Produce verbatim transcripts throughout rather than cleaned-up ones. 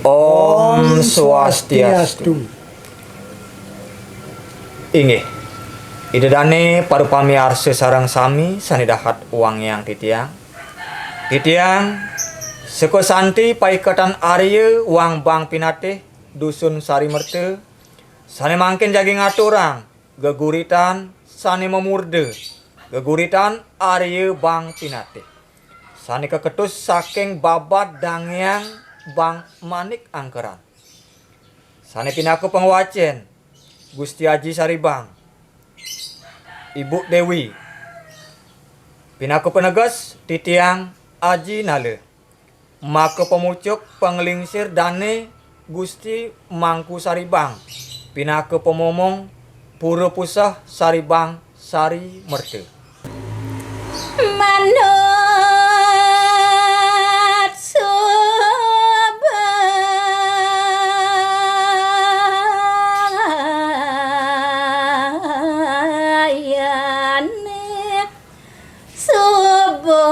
Om Swastiastu. Inggih. Ida dane para pamiarsa sareng sami sane dahat wangiang titiang. Titiang Seko Santi Paiketan Arya Wang Bang Pinatih, Dusun Sari Merta, sane mangkin jagi ngaturang geguritan sane mamurda, geguritan Arya Bang Pinatih, sane kaketus saking babad dangeang Bang Manik Angkeran. Sane pinaka pangwacen Gusti Aji Saribang, Ibu Dewi. Pinaka paneges titiang Aji Nala. Maka pamucuk panglingsir dane Gusti Mangku Saribang, pinaka pamomong Pura Puseh Saribang Sari Merta. Manut subayane subeng.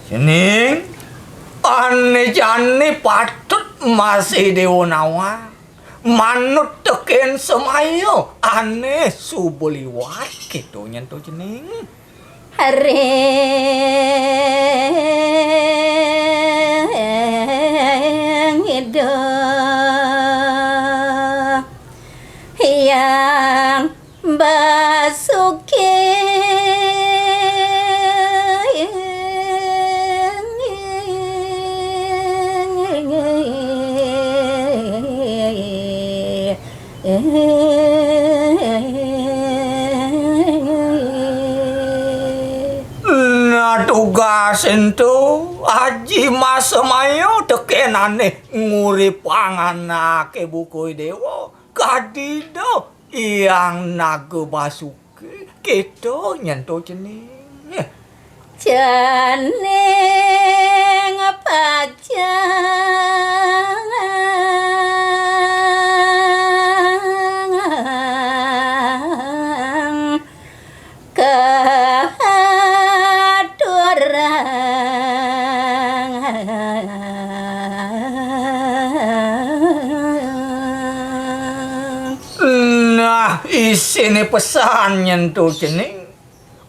Cening, ane jane patut masih dewa nawang. Manut teken semaya ane suba liwat, keto nyento cening. Ring Ida Hyang Basuki. Nah, tugas ento, Aji Masemaya tekenane nguripang anake bukuy dewa, kadida Hyang Naga Basuki, keto nyento cening. Cening pacang katurang. Nah, isine pesan nyento cening.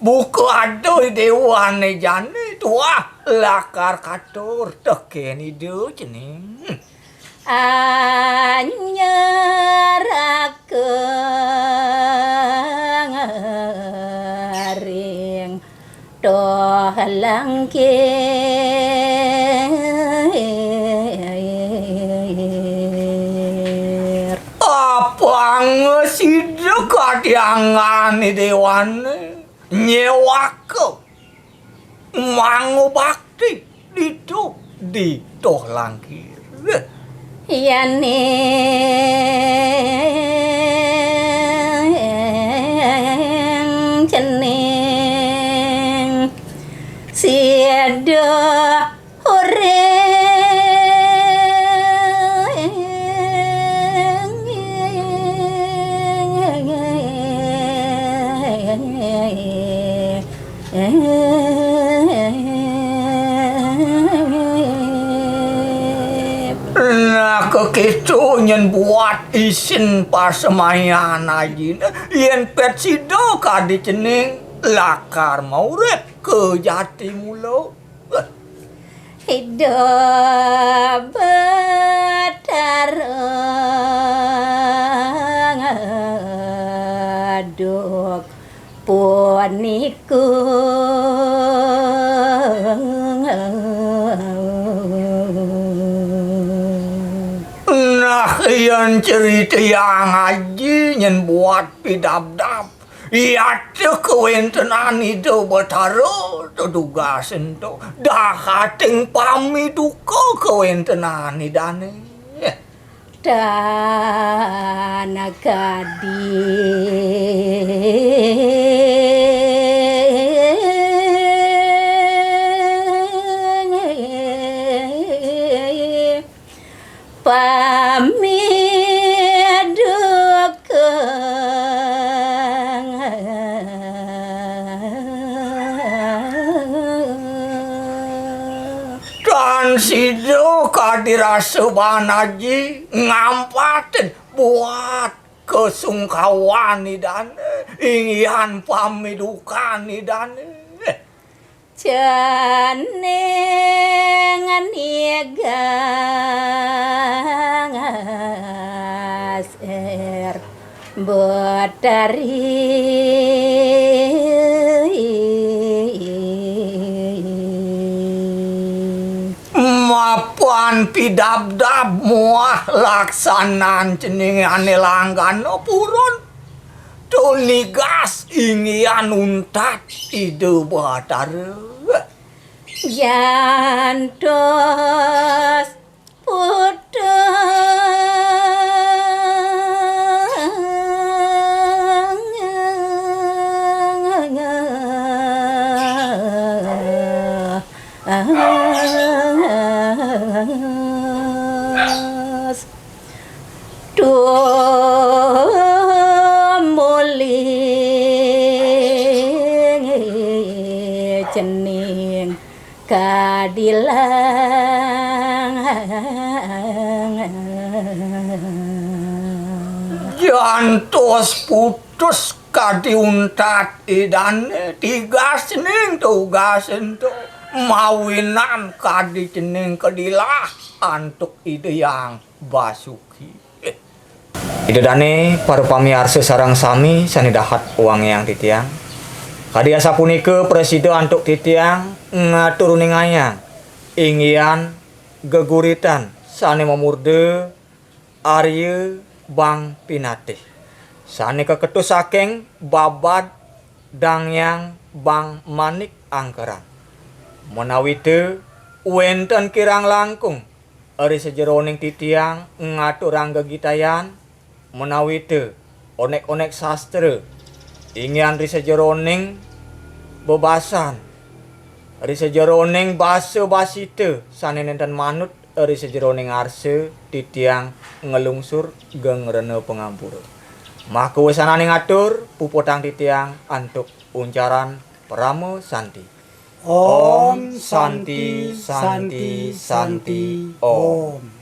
Buka ada dewane jane tuah lakar katur teken Ida cening. Anyaraka ring toh langkir. Apang sida kadiangane dewane nyewaka mangubakti ditu di toh langkir. Yaning cening sida ureng. Nah, keketo nyen buat isin pasemayan ajine, yen pet sida kadi cening lakar maurip ka jati mula. Ida Betara ngaduk punika. Nah, yen crita Hyang Aji nyen buat pidabdab, yata kawentenan Ida Betara tetugas ento, dahating pamiduka kawentenan Idane. Tan kadi pamiduka. Sida kadi rasa baan aji ngampatin buat kasungkawan Idane, inggihan pamidukan Idane. Cening nigang asir Betari. Mapan pidabdab muah laksanan ceningane langgana purun. Tunigas inggihan untat Ida Batara. Jantos putus. Tumuli cening kadilang. Jantos putus kadi untat Idane, tigas ning tugas ento mawinan kadi cening kadilah antuk Ida Hyang Basuki. Ida dane para pamiarsa sareng sami sane dahat wangiang titiang. Kadi asapunika prasida antuk titiang ngatur uningayang inggihan geguritan sane mamurda Arya Bang Pinatih, sane kaketus saking babad Dang Hyang Bang Manik Angkeran. Menawita wenten kirang langkung ri sajeroning titiang ngaturang gegitayan, menawita onek-onek sastra, inggihan ri sajeroning bebasan, ri sajeroning basa basita sane nenten manut ri sajeroning arsa titiang nglungsur geng rena pangampura. Maka wesananing atur, puputang titiang antuk uncaran parama santi. Om Santi, Santi, Santi, Om.